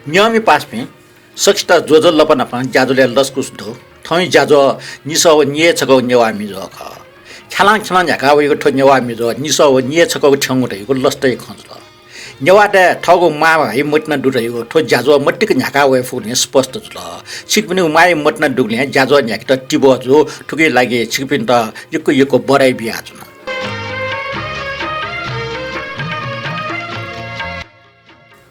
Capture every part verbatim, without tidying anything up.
न्यंमि पासापिं, सकसित ज्वजलपा नापं ज्याझ्वलय् लसकुस दु। थौंया ज्याझ्वः निसः व निय् छकःगु नेवाः मिजोः खः। ख्यालं ख्यालं न्ह्याका वइगु थ्व नेवाः मिजोः निसः व निय् छकःगु थ्यंगु धइगु लसताया खँ जुल। नेवाःतय् थःगु मांभाइ मतिना दु धइगु थ्व ज्याझ्वः मतिक न्ह्याका वये फुगुलिं स्पष्ट जुल। छिकपिनिगु माया मतिना दुगुलिं ज्याझ्वः न्ह्याकेत तिबः जू। थुकिया लागि छिकपिन्त यक्व यक्व बधाई बियाच्वना।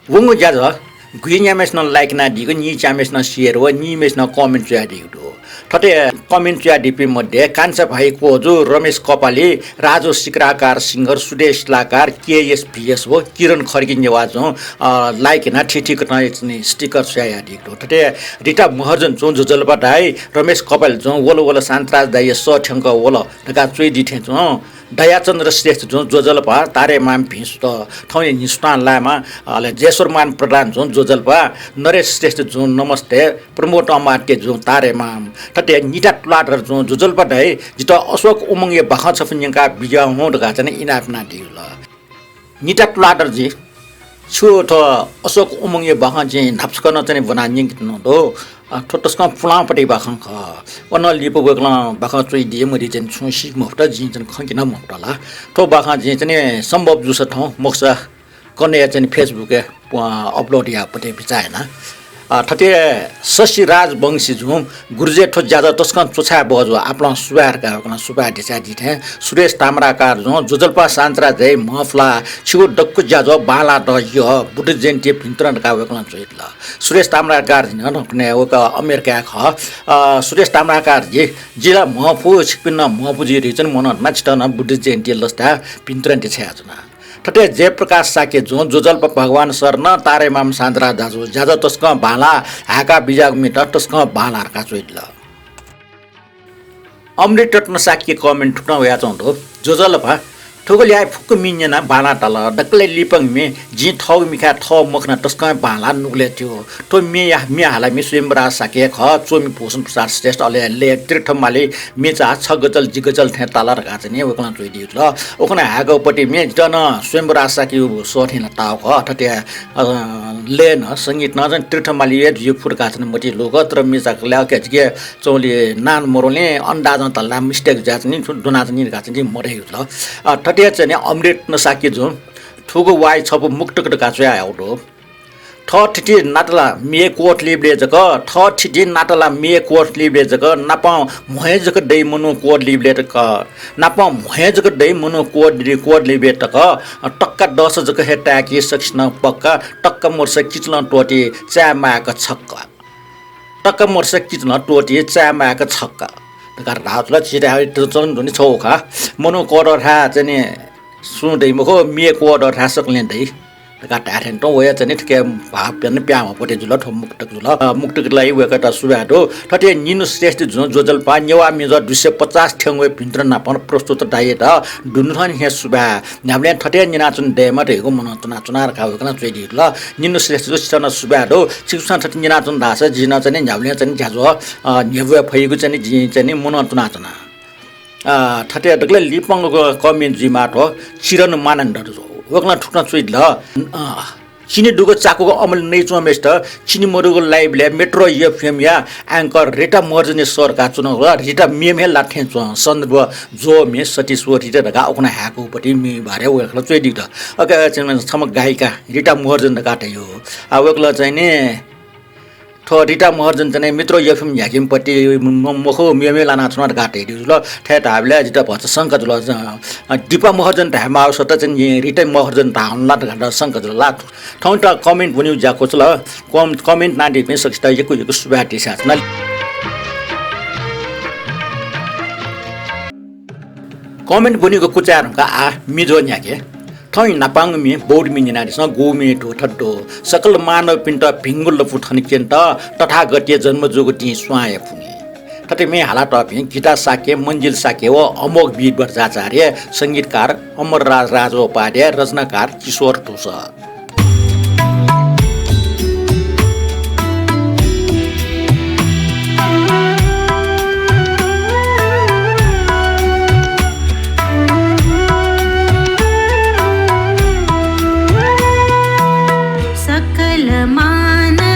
वंगु ज्याझ्वः गुइन्याम्हेसिनं like यानादीगु, निच्याम्हेसिनं share व निम्हेसिनं comment च्वयादीगु दु। थथे comment च्वयादीपिं मध्ये कान्छा भाइ कोजु, रमेश कपाली, राजु सिक्राकार सिंगर, सुदेश लाकार, केएसभीएस व किरण खड्गी नेवाःजुं, अ, like यानाः थीथी कथं sticker स्वयादीगु दु। थथे रिता महर्जनजुं ज्वजलपा धाइ, रमेश कपालीजुं वल वल शान्तराज दाइया सः थ्यंक वल धकाः च्वयादी थें च्वं। दयाचन्द्र श्रेष्ठजुं ज्वजलपा, तारेमाम भिं सुत, थौंया न्हि सुथां लायेमा, अले जयेश्वरमान प्रधानजुं ज्वजलपा, नरेश श्रेष्ठजुं नमस्ते, प्रमोद अमात्यजुं तारेमाम, थथे निता तुलाधरजुं ज्वजलपा धाइ, जितः अशोक उमंगया बाखं छपु न्यंका बिज्याहुँ धकाः चाहिँ इनाप यानादीगु जुल। निता तुलाधरजी, छु थ्व अशोक उमंगया बाखं जिं न्हापा छकः नं चाहिँ ब्वनाः न्यंकेत्यनागु दु। अ, थ्व तसकं पुलांपट्टि बाखं खः। अनं लिपा वय्कलं बाखं च्वयादी मदी चाहिँ छुं सीके मफुत, जिं चाहिँ खंके नं मफुत ला। थ्व बाखं जिं चाहिँ सम्भव जूसा थौं, मखुसा कन्हय् चाहिँ Facebook-य्, अ, upload याये पति बिचाः याना। अ, थथे शशि राजवंशीजुं गुरुजु थ्व ज्याझ्वः तसकं च्वछाये बहःजू, आपालं सुभाय् धकाः वय्कलं सुभाय् देछादी थें सुरेश ताम्राकारजुं ज्वजलपा शान्तराज दाइ म्हफुला, छिगु दक्व ज्याझ्वः बांलाः तः यः, बुद्ध जयन्ती भिन्तुना धकाः वय्कलं च्वयादिल। सुरेश ताम्राकारजी नं थौंकन्हय् वय्कः अमेरिकाय् खः। अ, सुरेश ताम्राकारजी, जि ला म्हफु, छिकपिं नं म्हफु जुइ धइगु चाहिँ मनं दना, छितः नं बुद्ध जयन्ती लसताय् भिन्तुना देछायाच्वना। थथे जयप्रकाश शाक्यजुं ज्वजलपा भगवान शरण, तारेमाम शान्तराज दाजु, ज्याझ्वः तसकं बांलाः, हाय्का बिज्याःगु म्ये तसकं बांलाः धकाः च्वयादिल। अमृत रत्न शाक्य comment थुकथं वयाच्वंगु दु। ज्वजलपा, थुगु ल्याहां फुक्क म्ये न्यनाः बांलाः ताल। दकलय् लिपांगु म्ये, जिं थःगु मिखाय् थः मखना तसकं बांलाः नुगलय् थ्यू। थ्व म्येया, म्ये हालामि स्वयम्भूराज शाक्य खः, च्वमि भूषण प्रसाद श्रेष्ठ, अले लय् तीर्थमाली म्ये चाः छ गजल जि गजल थें ताल धकाः चाहिँ वय्कलं च्वयादीगु जुल। उखुन्हु हाय्कागु पति म्ये जितः नं स्वयम्भूराज शाक्ययागु सः थें ला ताःगु खः। थथे, अ, लय् नं, संगीत नं चाहिँ तीर्थमालीया जुइ फु धकाः चाहिँ मतिइ लूगु, तर म्ये चाःगु ल्याः के जिके च्वंलि नां मदुलिं अन्दाजं ताल ला mistake जुयाच्वनी, छुं दुनाच्वनी धकाः चाहिँ मधयागु जुल। अ, थथे चाहिँ अमृत रत्न शाक्यजुं थुगु वाइ छपु मुक्तक धकाः च्वयाहःगु दु। थःथिति नातला म्ये क्वथलीबलय् जक, थःथिति नातला म्ये क्वथलीबलय् जक, नापं म्हो हे जक दइ मनू क्वथलीबलय् तक, नापं म्हो हे जक दइ मनू क्वथली, क्वथलीबलय् तक, तक्का दःसा जक हे ताय्की सकसिनं पक्का, तक्का मदुसा किचलं त्वःति चाये माय्क छक्क। तक्का मदुसा किचलं त्वःति चाये माय्क छक्क धकाः धाःगु जुल। झी धाये चलन धुनि छौ खः। मनू क्वदःथाय् चाहिँ सुं दइ मखु, म्ये क्वदःथाय् सकलें दइ धकाः धाये थें तुं वया चाहिँ थुके भाव प्यन प्याहां वःपति जुल, थ्व मुक्तक जुल। अ, मुक्तकयात ला वय्कःयात सुभाय् दु। थथे निन्हु श्रेष्ठजुं ज्वजलपा नेवाः मिजोः दुई सय पचास थ्यंगु भिन्तुना नापं प्रस्तुत दाइयात दुनुगलंनिसें सुभाय्। न्ह्याबलें थथे न्यनाच्वने दयेमा धइगु मनं च्वनाच्वना धकाः वय्कलं च्वयादीगु जुल। निन्हु श्रेष्ठजु, छितः नं सुभाय् दु। छिकपिन्सं थथे न्यनाच्वन धाःसा जिं नं चाहिँ न्ह्याबलें चाहिँ ज्याझ्वः, अ, न्ह्यब्वये फइगु चाहिँ जिं चाहिँ मनं च्वनाच्वना। अ, थथे दकलय् लिपांगु comment जुइमाः थ्व चिरन मानन्धर। वय्कलं थुकथं च्वयादिल, अ, चिनी दुगु चाकूगु अमलय् नइच्वंम्हेसित चिनी मदुगु live-लय् Metro FM-या anchor रिता महर्जनया सः धकाः च्वनागु ला। रिता मेम्ह हे ला थें च्वं, सन्दर्भ ज्वःम्ह सतीश व रिता धकाः उखुन्हु हाय्कूगु पति म्ये बारे वय्कलं च्वयादीगु दु। अके, चाहिँ छम्ह गायिका रिता महर्जन धकाः धयागु। आ, वय्कलं चाहिँ नि थ्व रिता महर्जन चाहिँ नि Metro FM न्ह्याकेम्ह पति म-, मखु, मेम्ह हे लानाच्वन धकाः धयादीगु जुल। थथे धाःबलय् जितः भचा शंका जुल। अ, दिपा महर्जन धायेमाःसा त चाहिँ नि रिता महर्जन धाःगु ला धकाः शंका जुल ला। थौंयात comment ब्वनीगु ज्याखँ जुल। कम-, comment यानादीपिं सकसित यक्व यक्व सुभाय् देछायाच्वना। Comment ब्वनीगु कुचाय् धुंकाः आः मिजोः न्ह्याके। थौं न्हापांगु म्ये बौद्ध म्ये न्यनादिसँ, गुगु म्ये दु थथे दु। सकल मानवपिन्त भिंगु लँपु थन क्यनेत तथागतया जन्म जूगु दिं स्वां हे पुगे। थथे म्ये हालातःपिं गीता शाक्य, मञ्जिल शाक्य व अमोघ वीर बज्राचार्य, संगीतकार अमरराज राजोपाध्याय, रचनाकार किशोर धूसः। सकल मान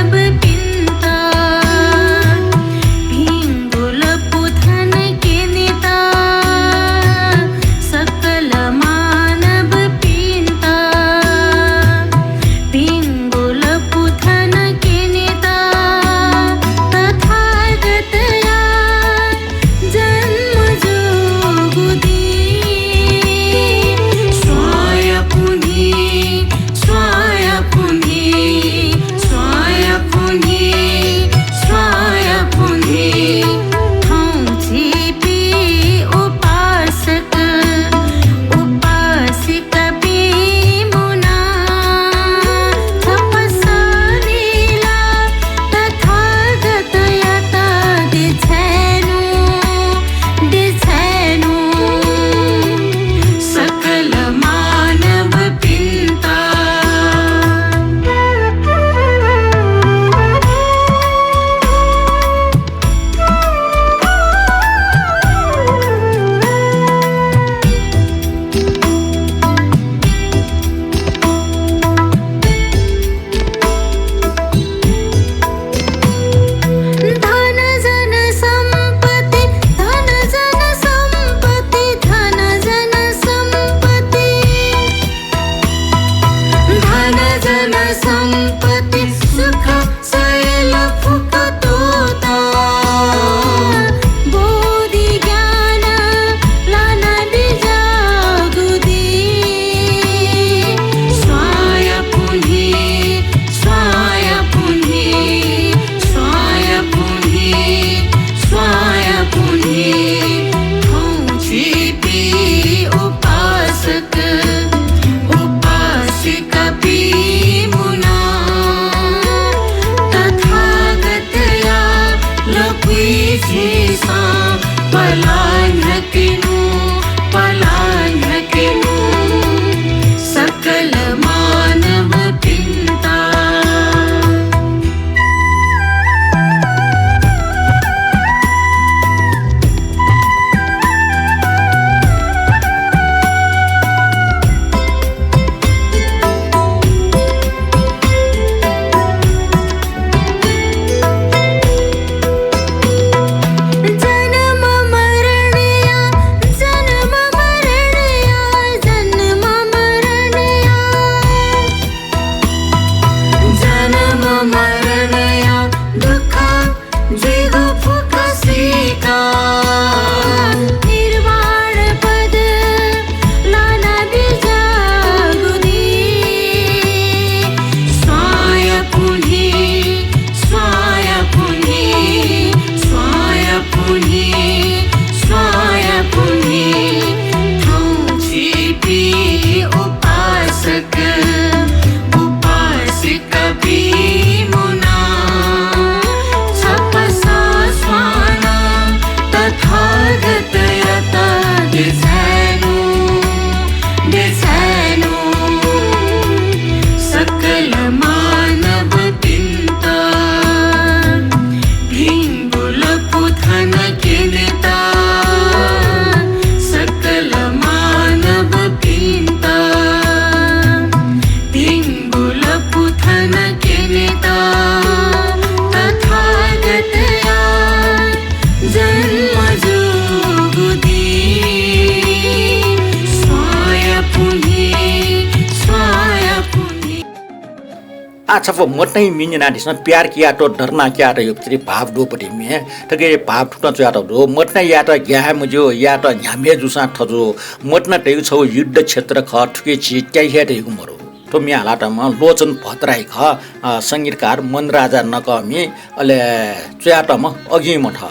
मरणया दुःख जुइगु फुक्क सीकाः निर्वाण पद लाना बिज्याःगु दु। स्वांयापुन्हि, स्वांयापुन्हि, स्वांयापुन्हि, स्वांयापुन्हि थौं झीपिं उपासक उपासिका बीमुना छपा सः स्वानाः तथागतयात देछायेनु, देछायेनु। सकल मानवपिन्त भिंगु लँपु थना क्यनेत सकल मानवपिन्त भिंगु लँपु थना क्यनेत तथागतया जन्म जूगु दु। स्वांयापुन्हि, स्वांयापुन्हि। आः छपु मतिनाया म्ये न्यनादिसँ, प्यार किया तो डरना क्या धइगु भाव दुगु पति म्ये। थुकी भाव थुकथं च्वयातःगु दु। मतिनायात ग्याये मज्यू, यात न्ह्याम्हे जूसां थजू। मतिना धइगु छगू युद्ध क्षेत्र खः, थुकी झी त्याइ हे धइगु मरु। थ्व म्ये हालातःम्ह लोचन भट्टराई खः, अ, संगीतकार मनराजा नकःमि, अले च्वयातःम्ह अघिं मथः।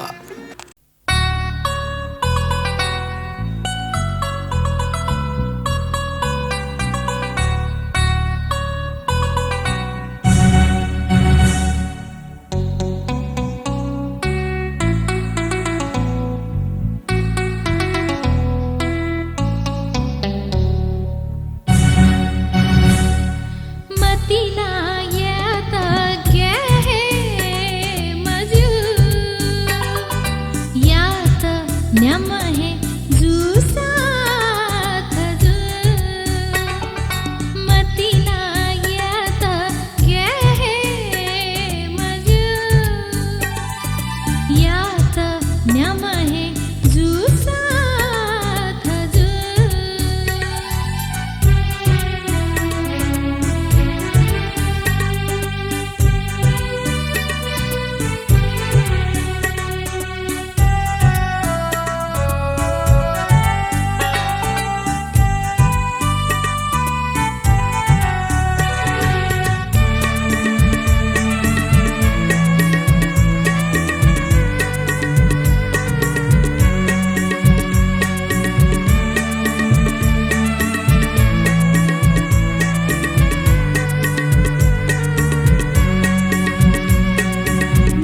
मतिनायात ग्याये हे मज्यू, यात न्ह्याम्ह हे जूसां थजू। मतिनायात ग्याये हे मज्यू, यात न्ह्याम्ह हे जूसां थजू।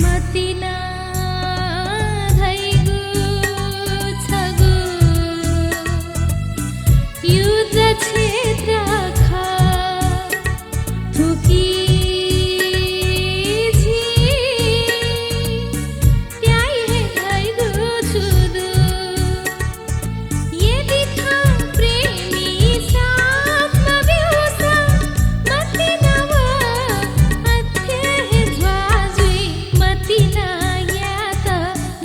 मतिना धइगु छगू युद्ध क्षेत्र खः। थुकी झी त्याइ हे धइगु छु दु। यदि थः प्रेमी साथ नब्यूसा, मतिना व अथे हे ज्वाः जुइ। मतिनायात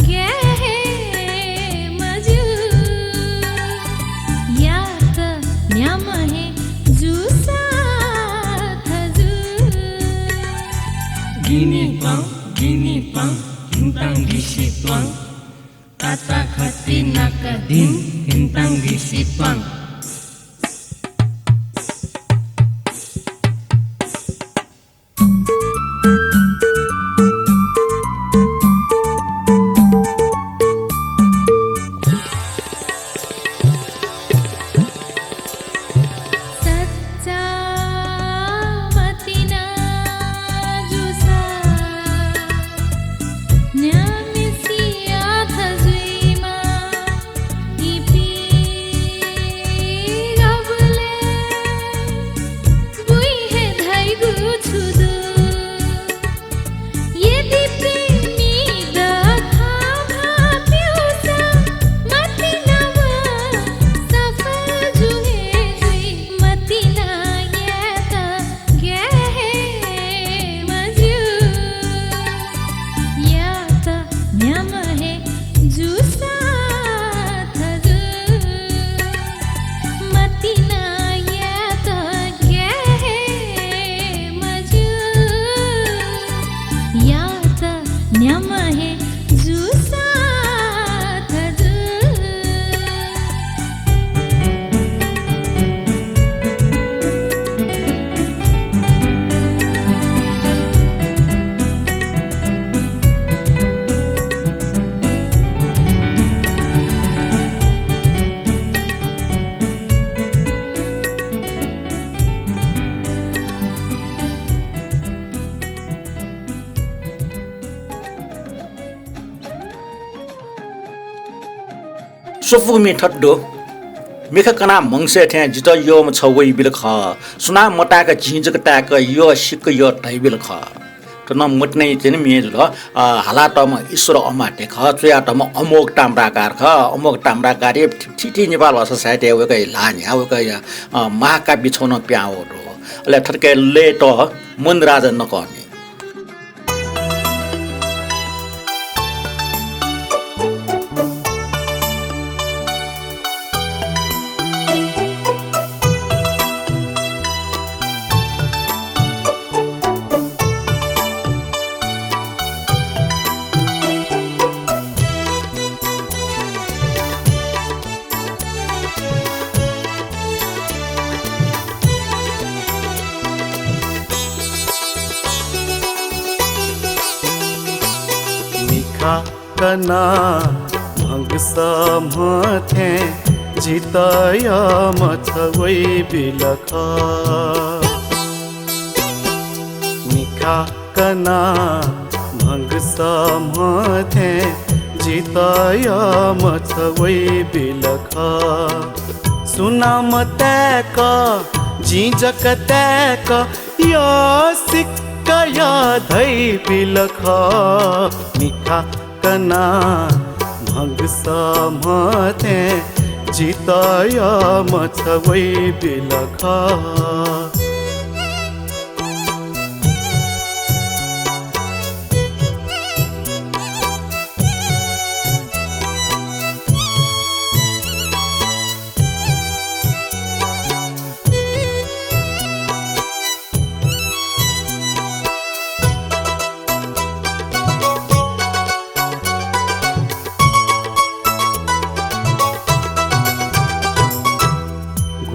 ग्याये हे मज्यू, यात न्ह्याम्ह हे जूसां थजू। गिनिपां, गिनिपां, भिंतांगिसि त्वां। ताता खति नाका धिं, भिंतांगिसि त्वां। सच्चा मतिना जूसा न्ह्याम्हेसिया थजुइमा। इपिं स्वपुगु म्ये थथे दु। मिखा कनाः म्हगसय् थें जितः यःम्ह छ वइबिल खः। सुनां मताय्क जिं जक ताय्क यः सिक्क यः धइबिल खः। थ्व नं मतिनाया तिनि म्ये जुल। अ, हालातःम्ह ईश्वर अमात्य खः, च्वयातःम्ह अमोघ ताम्राकार खः। अमोघ ताम्राकार हे थि-, थीथी नेपाल भाषा साहित्यय् वय्कःया ल्हाः न्ह्याः वय्कःया, अ, महाकाव्य छगू नं पिहां वःगु दु। अले थुकिया लय्त मणिराजा नकःमि। मिखा कनाः म्हगसम्ह थें जितः यःम्ह छ वइबिल खः। मिखा कनाः म्हगसम्ह थें जितः यःम्ह छ वइबिल खः। सुनां मताय्क जिं जक ताय्क यः सिक्क यः धइबिल खः। मिखा कनाः म्हगसम्ह थें जितः यःम्ह छ वइबिल खः।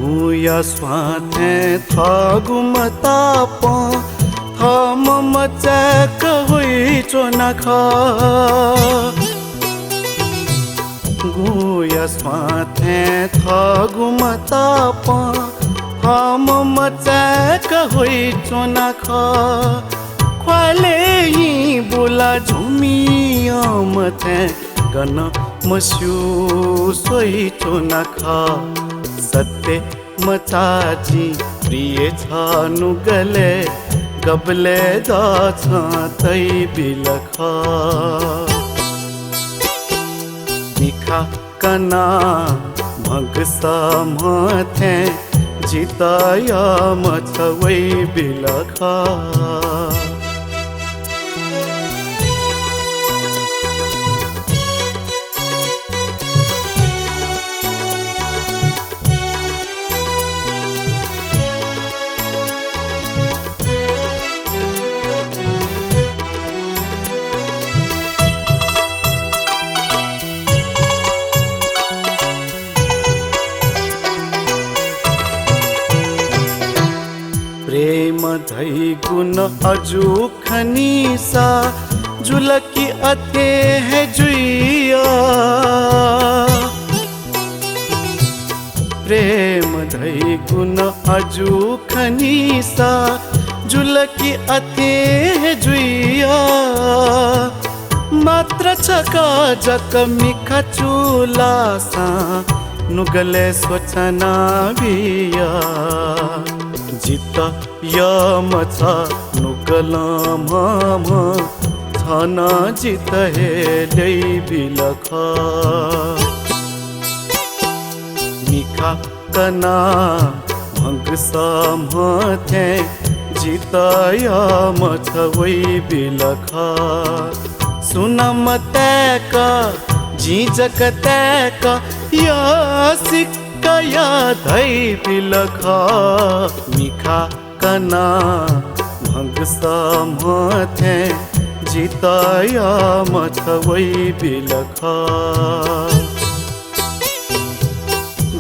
गुँया स्वाथय् थःगु मतापं थःम्हं मचाय्क हुइच्वना खः। गुँया स्वाथय् थःगु मतापं थःम्हं मचाय्क हुइच्वना खः। ख्वालय् हिं बुला झुमियंम्ह थें गन मस्यू स्वइच्वना खः। सत्य मचाः जिं प्रिय छ नुगलय् गबलय् दःछं तइबिल खः। मिखा कनाः म्हगसम्ह थें जितः यःम्ह छ वइबिल खः। प्रेम धइगु नं अजू खनीसा जुल कि अथे हे जुइया। प्रेम धइगु नं अजू खनीसा जुल कि अथे हे जुइया। मात्र छकः जक मिखा चूलासां नुगलय् स्वछाना बिया। जितः यःम्ह छ नुगलं म्हम्ह, छं नं जितः हे ल्यइबिल खः। मिखा कनाः म्हगसम्ह थें जितः यःम्ह छ वइबिल खः। सुनां मताय्क जिं जक ताय्क यः सिक्क यः धइबिल खः। मिखा कनाः म्हगसम्ह थें जितः यःम्ह छ वइबिल खः।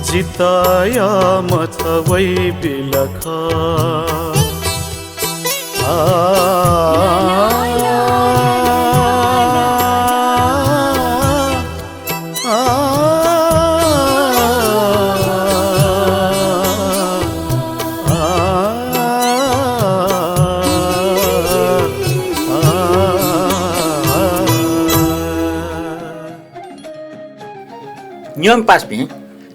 जितः यःम्ह छ वइबिल खः। आ, न्यंपिं पासापिं,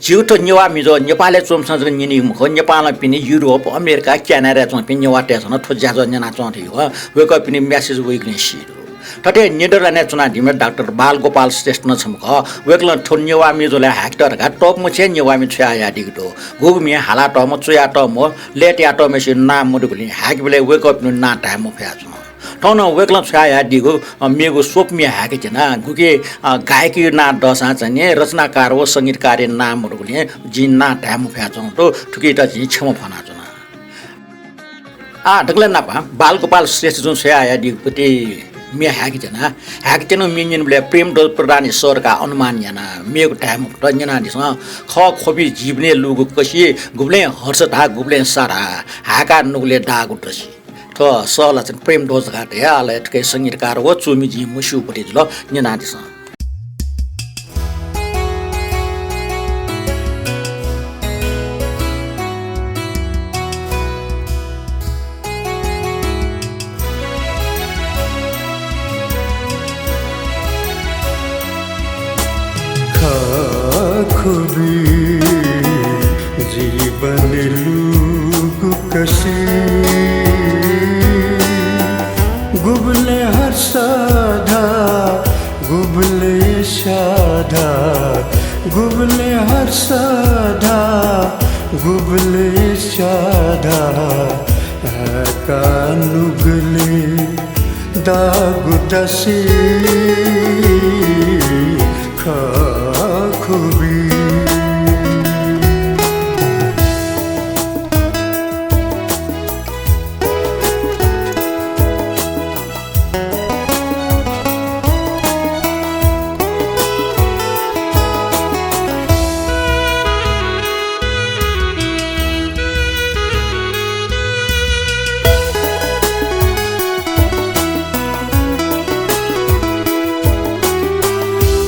झीगु थ्व नेवाः म्ये नेपालय् च्वंपिन्सं जक न्यनीगु मखु, नेपालं पिने युरोप, अमेरिका, क्यानाडाय् च्वंपिं नेवाःतय्‌सं नं थ्व ज्याझ्वः न्यनाच्वंगु दु। वय्‌कःपिनि message वइगुलिं सी दु। थथे नेदरल्यान्डय् च्वनादीम्ह डाक्टर बालगोपाल श्रेष्ठ नं छम्ह खः। वय्‌कलं थ्व नेवाः म्ये हाय्‌केत धकाः तःपु मछिं हे नेवाः म्ये छ्वयाहयादीगु दु। गुगु म्ये हालातःम्ह, च्वयातःम्ह, लय्‌तायातःम्हय्‌सिगु नां मदुगुलिं हाय्‌केबलय् वय्‌कःपिनिगु नां धाये मफयाच्वन। थौं नं वय्‌कलं छ्वयाहयादीगु, अ, मेगु स्वपु म्ये हाय्‌के त्यना। गुकी, अ, गायकया नां दःसां चाहिँ रचनाकार व संगीतकारया नां मदुगुलिं जिं नां धाये मफयाच्वंगु दु। थुकियात जिं क्षमा फ्वनाच्वना। आः दकलय् नापं बालगोपाल श्रेष्ठजुं छ्वयाहयादीगु म्ये हाय्‌के त्यना। हाय्‌के त्यनागु म्ये न्यनेबलय् प्रेमध्वज प्रधानया सः धकाः अनुमान याना। मेगु धाये मफुत, न्यनादिसँ। खः ख्वबि जीवनय् लूगु कसि, गुबलें हर्ष धा, गुबलें सा धा, हाय्‌काः नुगलय् दाःगु दसि। थ्व सः ला चाहिँ प्रेमध्वज धकाः धया, अले थुकी संगीतकार व च्वमि जिं मस्यू पति जुल, न्यनादिसँ। खः ख्वबि जीवनय् लूगु कसि, गुबलें हर्ष धा, गुबलें सा धा, गुबलें हर्ष धा, गुबलें सा धा, हाय्‌काः नुगलय् दाःगु दसि। खः ख्वबि।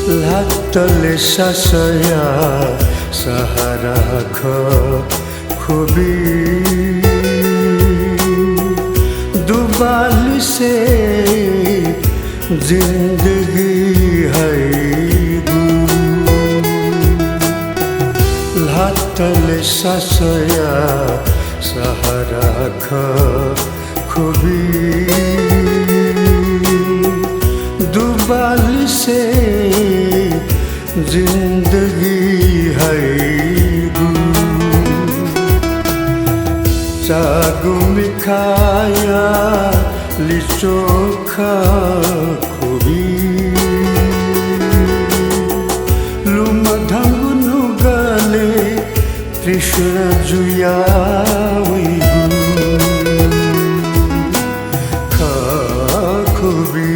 ल्हातले सासया सहारा खः ख्वबि। दुबांलिसे जिन्दगी हइगु। ल्हातले सासया सहारा खः ख्वबि। दुबांलिसे जिन्दगी हइगु। चाःगु मिखाया लिच्वः खः ख्वबि। लुमधंगु नुगलय् तृष्णा जुया वइगु। खः ख्वबि।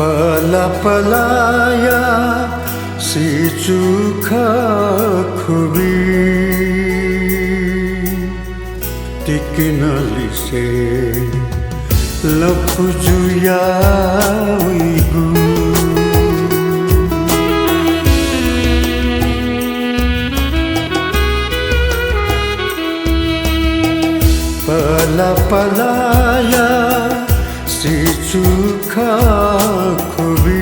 पलाः पलाःया सिचु खः ख्वबि। तिकिनलिसे लँपु जुया वइगु। पलाः पलाःया सिचु खः ख्वबि।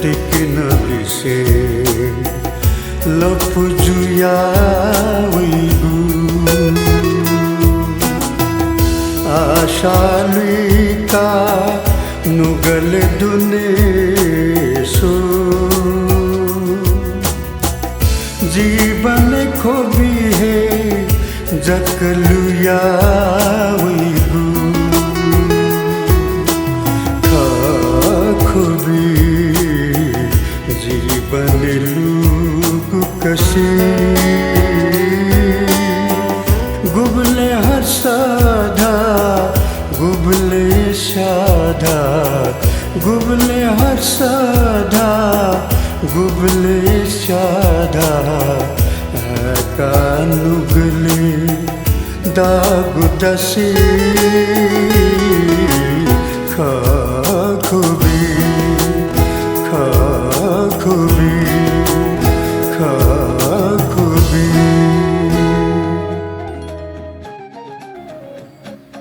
तिकिनलिसे लँपु जुया वइगु। आशा लुइका नुगलय् दुने सु। जीवनय् ख्वबि हे जक लुया वइगु। खः ख्वबि जीवनय् लूगु कसि। गुबलें हर्ष धा, गुबलें सा धा, गुबलें हर्षदा, गुबलें स्यादा, कानुगले दागु दसि खखुबी, खखुबी, खखुबी।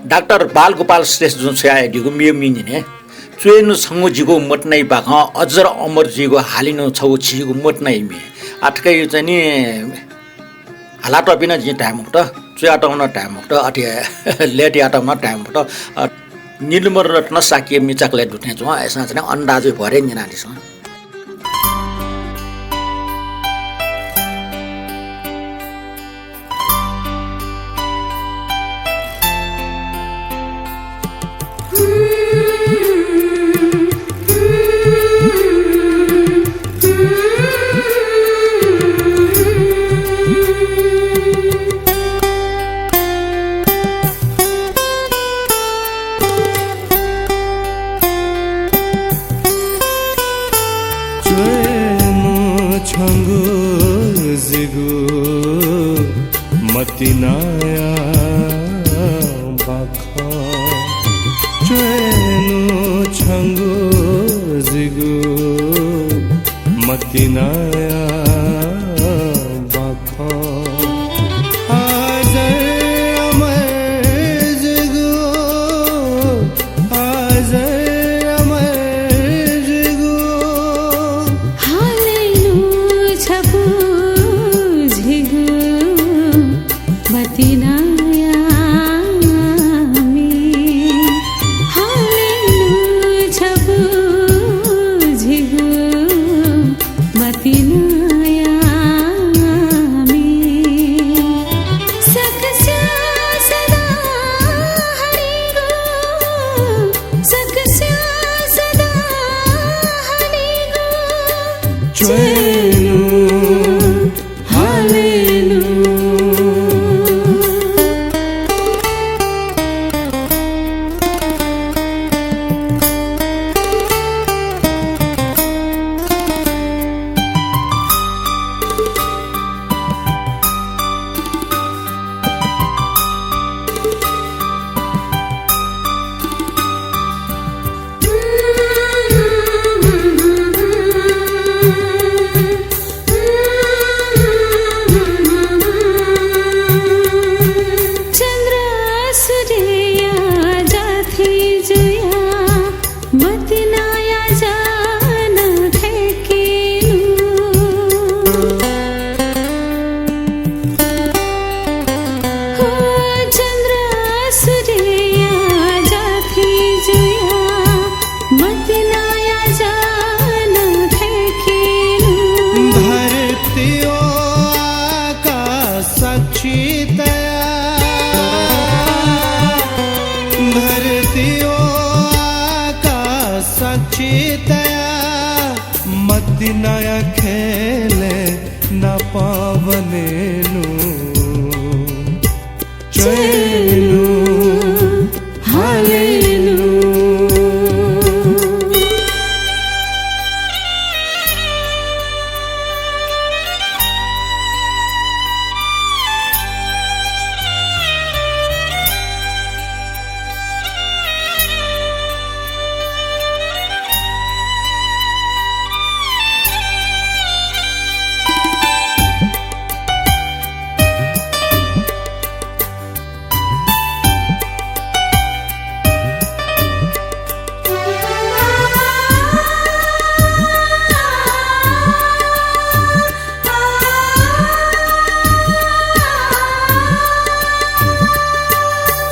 डाक्टर बालगोपाल श्रेष्ठ जुं स्वयादीगु मेगु म्ये न्यने, च्वय् नु छंगु जिगु मतिनाया बाखं, अजर अमर जुइगु हाले नु छगू झीगु मतिनाया म्ये। आः थुकिया चाहिँ नि हालातःपिं नं जिं धाये मखुत, च्वयातःपिं नं धाये मखुत, अथे लय्तायातःपिं नं धाये मखुत। अ, नीलमणि रत्न शाक्य मिचाकलय् दुथें च्वं, अय्सां चाहिँ नि अन्दाजया भरय् न्यनादिसँ। च्वय् नु छंगु जिगु मतिनाया बाखं। च्वय् नु छंगु जिगु मतिनाया बाखं। अजर अमर जुइगु, अजर अमर जुइगु। हाले नु छपु झीगु मतिनाया म्ये। हाले नु छपु झीगु मतिनाया म्ये। सकस्यां सदा हनेगु, सकस्यां सदा हनेगु। च्वय् नु हाले नु। चन्द्र सूर्यया जाथि जुया मतिनाया जान थय्केनु। हो चन्द्र सूर्यया जाथि जुया मतिनाया जान थय्केनु। धरती व आकाश साक्षी तया, धरती व आकाश साक्षी तया, मतिनाया ख्यलय् नापं वनेनु। च्वय् नु, हाले नु।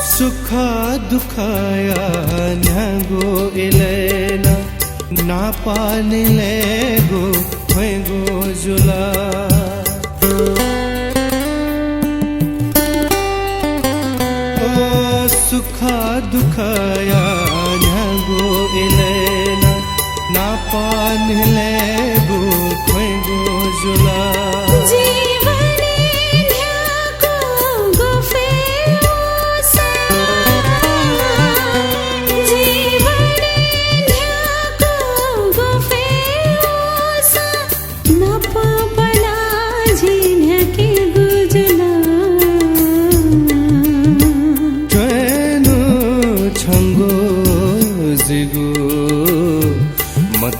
सुख दुःखया न्ह्यागु इलय् नं नापं निलेगु ख्वयेगु जुल। ओ सुख दुःखया न्ह्यागु इलय् नं नापं निलेगु ख्वयेगु जुल। जीवनय् न्ह्यागु गुफय् वःसा, जीवनय् न्ह्यागु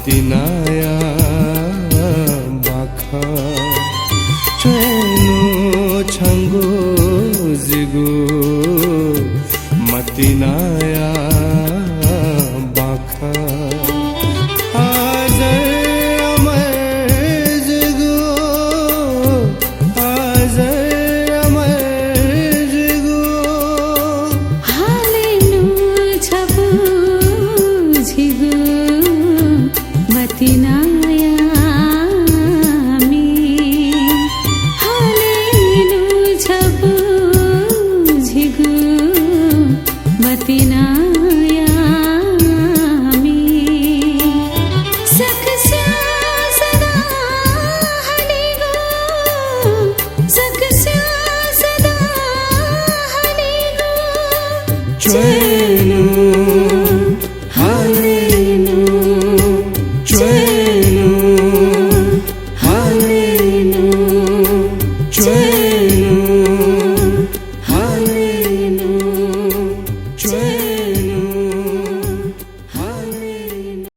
मतिनाया बाखं च्वयेनु छंगु जिगु मतिनाया बाखं। अजर अमर जिगु, अजर अमर जिगु। हालेनु छपु झिगु मतिनाया मि। हालेनु छपु झिगु मतिनाया मि। सकस्यां सदा हनेगु, सकस्यां सदा हनेगु। च्वयेनु, हालेनु, च्वयेनु, हालेनु, च्वयेनु, हालेनु, च्वयेनु, हालेनु।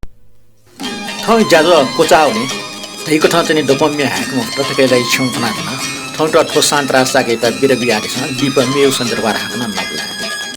थौं ज्याझ्वः क्वचाःवने धइकथं च्वने दक्वं म्ये हायेकूम्ह दथुइ दाइ छेँय् वनाच्वना। थौंयात थ्व शान्त राजसागरयात बिदा बियादिसँ, लिपा मेगु सन्दर्भय् हाकनं नापलाये।